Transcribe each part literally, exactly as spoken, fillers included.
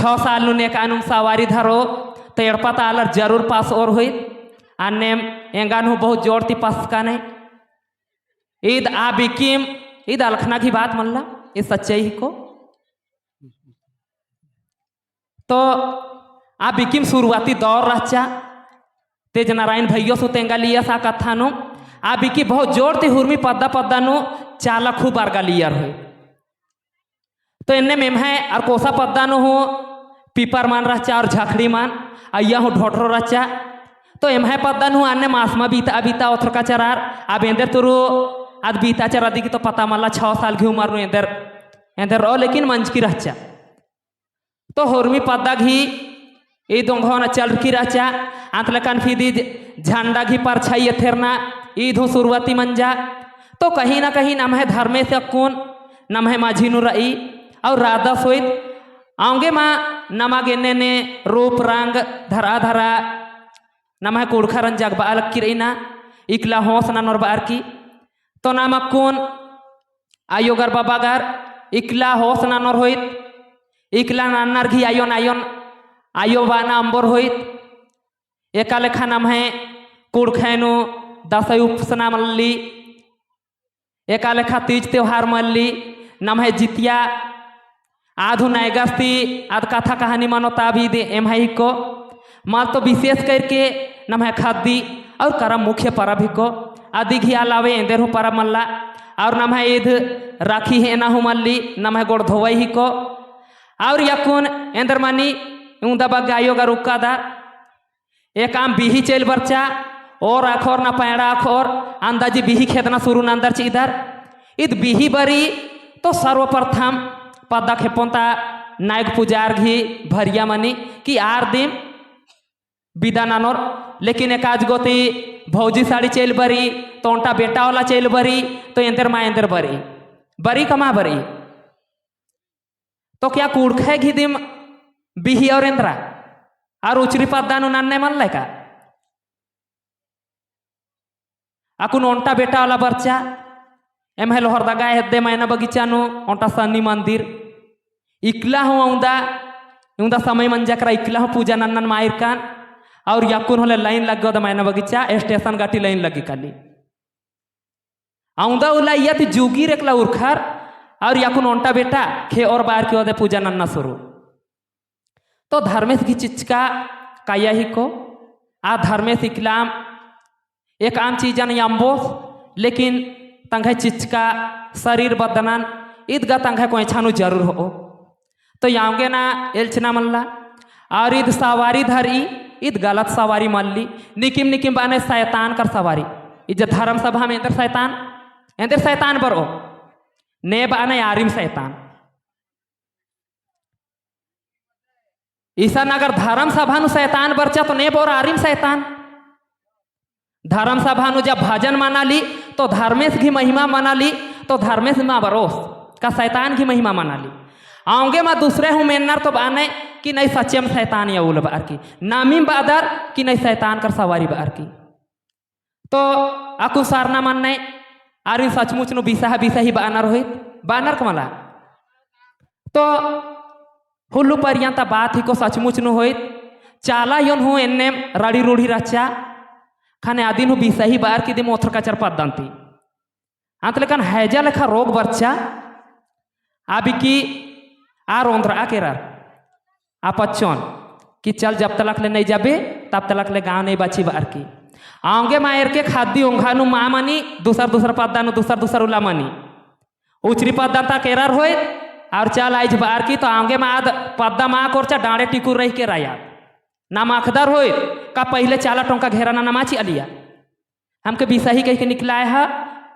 छौ साल नू नेकानुम सवारी धरो, तो एड़पा ता आलर जरूर पासओर होइत। अन्नेम एंगन हूँ बहुत जोर ती पासकन है। ईद आ बिकिम, ईद अलखना गही बात मल्ला, ईद सच्चाई हिको। तो आ बिकिम शुरुआती दौर रहचा, तेज नारायण भैयोस हूँ तेंगालियस आ कत्था नू। आ बिकी बहुत जोर ती हुरमी पद्दा पद्दा नू चाला खूब बरगालियर होई। तो एन्नेम एम्है अरकोसा पद्दा नू हूँ पीपर मन्न रहचा और झखड़ी मन्न, अइय्या हूँ ढोढरो रहचा। तो एम्है पद्दा नू हूँ अन्नेम आसमा बीता बीता ओथरका चरार, अब एन्देर तुरु आद बीता चरा दिकी तो पता मल्ला, छौ साल गही उमर नू एन्देर, एन्देर रओ, लेकिन मंजकी रहचा। तो होरमी पद्दा गही ईद ओंघोन चलरकी रहचा, आंत लेकन फिर ईद झंडा गही परछाई एथेरना ईद हूँ शुरुआती मंजा। तो कहीं ना कहीं नम्है धर्मेस अक्कुन नम्है मझी नू रई और रअदस होइत। औंगे मा नमा गे एन्ने एन्ने रूप रंग धरा धरा नम्है कुँड़ुख़रन जगबआ लक्की रई ना, इकला होस ननोर बअर की। तो नाम अक्कुन आयोगर बबागर इकला होस ननोर होइत, इकला नन्नर गही आयोन आयोन आयो बअना अम्बोर होइत। एका लेखा नम्है कुँड़ुख़ै नू दसई उपासना मल्ली, एका लेखा तीज त्योहार मल्ली, नम्है जितिया आद हूँ नैगस ती आद कत्था कहानी मनो ता भी दे एम्है हिको। मल तो विशेष करके नम्है खद्दी और करम मुख्य परब हिको। अदी गही अलावे एन्देर हूँ परब मल्ला। और नम्है ईद राखी हेना हूँ मल्ली, नम्है गोड़ धोवई हिको। और अक्कुन एन्देर मनी उन्दा बग्गे आयोगर उक्कादर एकअम बिही चइल बरचा, ओर अख़ोर ना पैंड़ा अख़ोर, अन्दाजी बिही खेदना शुरू नन्दर चिअदर। ईद बिही बरी तो सर्वप्रथम पद्दा खेप्पोन ता नायग पुजार गही भरिया मनी कि आर दिम बिदा ननोर, लेकिन एकाज गो ती भौजी साड़ी चइल बरी, तो ओन्टा बेटा वाला चइल बरी, तो एन्देर मा एन्देर बरी, बरी का मा बरी। तो क्या कुँड़ुख़ै गही दिम बिही और एन्दरा? और उचरी पद्दा नू नन्ने मल्ला का? अक्कुन ओन्टा बेटा वाला बरचा, एम्है लोहरदगा हेद्दे मैना बगीचा नू ओन्टा सन्नी मंदिर। इकला हूँ औंदा, औंदा समय मंजा केरा इकला हूँ पूजा नन्नन मायर कान, और अक्कुन होले लाइन लग्गे ओदा मैना बगीचा, स्टेशन गही लाइन लग्गी काली। औंदा उल्ला इय्या ती जुगीर एकला उरखर, और अक्कुन ओन्टा बेटा खेओर बअर की ओदे पूजा नन्ना शुरू। तो धर्मेस गही चिच्चका काया हिको, आ धर्मेस इकलाम एकअम चीजन अम्बोस, लेकिन तंग्है चिच्चका शरीर बदनन ईद गा तंग्है कोंयछा नू जरूर होओ। तो औंगे ना एल्चना मल्ला। और ईद सवारी धरई, ईद गलत सवारी मल्ली। निकिम निकिम बअनय सैतान कर सवारी। ईद जे धर्म सभाम एन्देर सैतान, एन्देर सैतान बरओ। ने बअनय आरिम सैतान। इसन अगर धर्म सभा नू सैतान बरचा तो ने बओर आरिम सैतान। धर्म सभा नू जब भजन मनाली, तो धर्मेस गही महिमा मनाली, तो धर्मेस मा बरओस, का सैतान गही महिमा मनाली। औंगे मा दूसरे हूँ मेन्नर तो बअनय कि नहीं सच्चेम सैतान अउला बअर की। नामिम बअदर कि नहीं सैतान कर सवारी बअर की। तो अक्कु सरना मन्ने आरिन सचमुच नू बिसाहा बिसाही बअनर होइत, बअनर का मला। तो हुल्लो परियंता बात हिको सचमुच नू होइत, चाला अयोन हूँ एन्नेम रड़ी रूढ़ी रहचा, खने अदिन हूँ बिसाही बअर की दिम ओथरका चर पद्दन ती। अंत लेकन हैजा लेखा रोग बरचा, अबकी आर ओन्द्रआ केरर, आ पच्चोन, कि चल जब तलक ले नहीं जाबे, तब तलक ले गाँव नहीं बाची बअर की। औंगे मा एरके खद्दी ओंघा नू मा मनी, दूसर दूसर पद्दा नू दूसर दूसर उल्ला मनी। उचरी पद्दा ता केरर होइत, और चाल आइज बअर की तो औंगे मा आद पद्दा मा कोरचा डाँड़े टिकुर रही केरा आद। नाम अख़दर होइत, का पहिले चाला टोंका घेरा नना मा चिअलिया। हमके बिसाही कहिके निकलाय ह,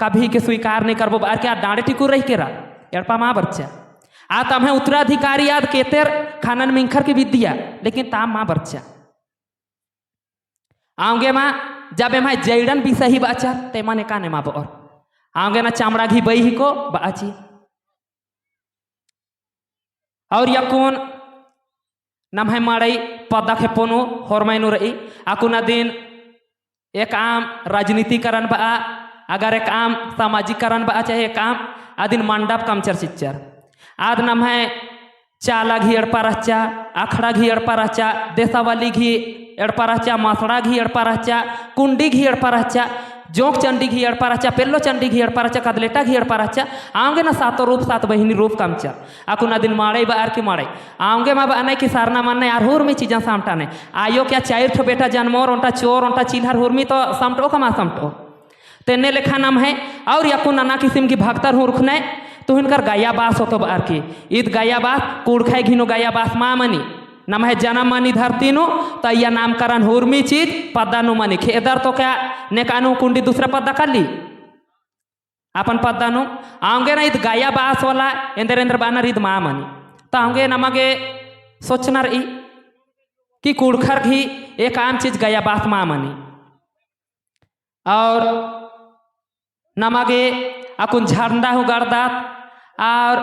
कभी के स्वीकार नहीं करबो बअर के आद डाँड़े टिकुर रही केरा, एड़पा मा बरचा। आ तम्है उत्तराधिकारी आद केतेर खनन मिंखर के बिद्दिया, लेकिन ताम मा बरचा। औंगे मा जब एम्है जैड़न बिसाही बाचर, ते मने काने मा बओर। औंगे ना चमड़ा घी बई हिको बाची। और अक्कुन नम्है मड़ई पद्दा खेप्पो नू होरमय नू रई, अक्कुन अदिन एकअम राजनीतिकरण बआ, अगर एकअम सामाजिकरण बआ, चाहे एकअम अदिन मंडप कमचर चिच्चर। आद नम्है चाला गही एड़पा रहचा, अखड़ा गही एड़पा रहचा, देसावली गही एड़पा रहचा, मसड़ा गही एड़पा रहचा, कुंडी गही एड़पा रहचा, जोंक चंडी गही एड़पा रहचा, पेल्लो चंडी गही एड़पा रहचा, कदलेटा गही एड़पा रहचा, औंगे ना सातो रूप सात बहिनी रूप कमचर। अक्कुन अदिन मड़ई बअर की मड़ई। औंगे मा बअनय कि सरना मन्नय आर हुरमी चीजन समटनय। आयो क्या चाइर ठो बेटा जनमोर ओन्टा चोर ओन्टा चिल्हर हुरमी तो समटो का मा समटो। तेन्ने लेखा नम्है और अक्कुन नना किसिम की भक्तर हुरखनय तो हुनकर गया बास होतो बअर की। ईद गया बास कुँड़ुख़य गही नू गया बास मा मनी। नम्है जनम मनी धरती नू तो अइय्या नामकरण हुरमी चीज पद्दा नू मनी। खेदर तो क्या नेका नू कुंडी दूसरा पद्दा काली? अपन पद्दा नू। औंगे ना ईद गया बास वाला एन्देर एन्देर बअनर ईद मा मनी। तो औंगे नमा गे सोचना रई कि कुँड़ुख़र गही एकअम चीज गया बास मा मनी। और नमा गे अक्कुन झंडा हूँ गड़दत और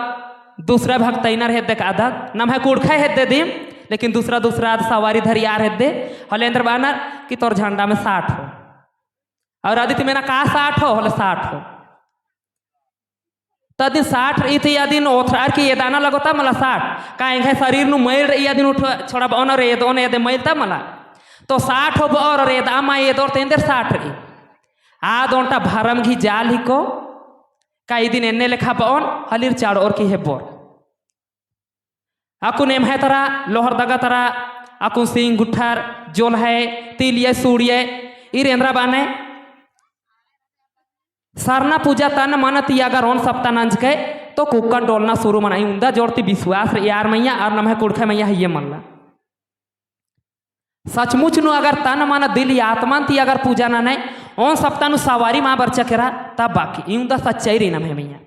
दूसरा भक्तइनर हेद्दे कादत, नम्है कुँड़ुख़य हेद्दे दिम, लेकिन दूसरा दूसरा आद सवारी धरी आर हेद्दे, होले एन्देर बअनर कि तोर झंडा में साठ हो। और अदित मेना का साठ हो, होले साठ हो। तो अदिन साठ रई तो अदिन ओथरअर की एदना लगो ता मला साठ। का एंग्है शरीर नू मैल रई अदिन उठ छोड़ाबओन और एदओन एदे मैल ता मला। तो साठ होबओर और एदआ मा एदओर तो एन्देर साठ रई। आद ओन्टा भरम गही जाल हिको। का इदिन एन्ने लेखा बओन हलिर चाड़ओर की हेब्बोर। अक्कुन एम्है तरा, लोहरदगा तरा, अक्कुन सिंग गुट्ठर, जोलहै, तिलियै, सूड़ियै, ईर एन्दरा बअनय। सरना पूजा तन मन ती अगर ओन सप्ता नंजकय, तो कुक्कन डोलना शुरू मना। ई उन्दा जोर ती विश्वास रई आर मइय्याँ, आर नम्है कुँड़ुख़य मइय्याँ हइये मल्ला। सचमुच नू अगर तन मन दिल आत्मन ती अगर पूजा ननय, ओन सप्ता नू सवारी मा बरचा केरा, तब बाकी। ई उन्दा सच्चाई रई नम्है मइय्याँ।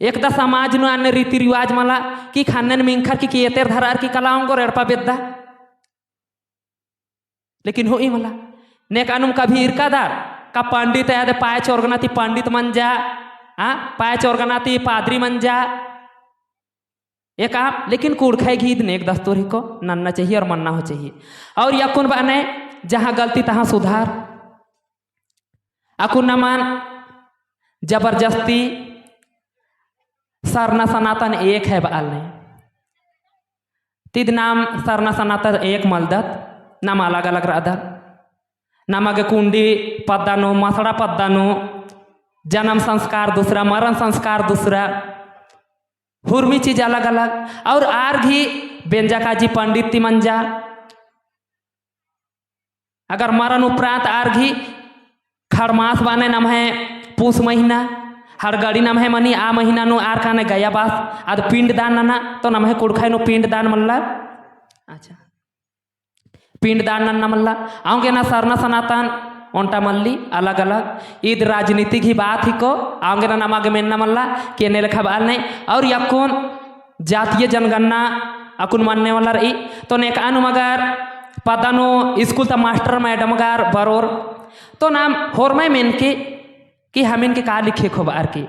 एकदा समाज नू अन्ने रीति रिवाज मला कि खन्नेन मिंखर की, की एतेर धरअर की कला ओंगोर एड़पा बेद्दा। लेकिन होई मला। नेकानुम कभी इरकादर, का पंडित आदे पाय चोरगना ती पंडित मंजा, हाँ, पाय चोरगना ती पादरी मंजा। एका, लेकिन कुँड़ुख़य गही ईद नेग दस्तूर हिको, नन्ना चाहिए और मन्ना हो चाहिए। और अक्कुन बअनय, जहाँ गलती तहाँ सुधार। अक्कुन नमन जबरदस्ती सरना सनातन एक है बआलनय। तिद नाम सरना सनातन एक मलदत, नाम अलग-अलग रअदत। नमा गे कुंडी पद्दा नू, मसड़ा पद्दा नू, जनम संस्कार दूसरा, मरन संस्कार दूसरा, हुरमी चीज अलग-अलग। और आर गही बेंजा काजी पंडित ती मंजा। अगर मरन उपरांत आर गही खड़मास बअनय नम्है पूस महीना, हड़गड़ी नम्है मनी आ महीना नू आर कानय गया बास, आद पिंड दान नना, तो नम्है कुँड़ुख़य नू पिंड दान मल्ला। अच्छा, पिंड दान नन्ना मल्ला। औंगे ना सरना सनातन ओन्टा मल्ली, अलग-अलग। ईद राजनीति गही बात हिको, औंगे ना नमा गे मेन्ना मल्ला, कि एन्ने लेखा बआलनय। और अक्कुन जातीय जनगणना अक्कुन मन्ने वाला रई। तो नेकानुम अगर पद्दा नू स्कूल ता मास्टर मैडम गर बरोर, तो नाम होरमय मेनके कि हमिन के का लिखे खोबअर की।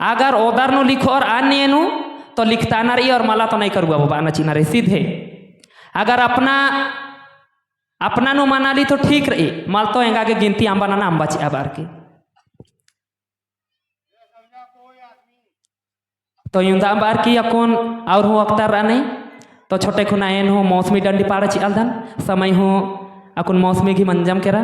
अगर ओदर नू लिखोर अन्य नू, तो लिखता ना रई और मला तो नहीं करुआ बबा ना चिना रई सीधे। अगर अपना, अपना नू मनाली तो ठीक रई, मल तो एंगा गे गिनती अम्बा ना अम्बा चिआ बअर की। तो युन्दा बअर की अक्कुन और हूँ अक्तर रअनय। तो छोटे खुना एन हूँ मौसमी डंडी पाड़ा चिआलदन। समय हूँ अक्कुन मौसमी गही मंजम केरा।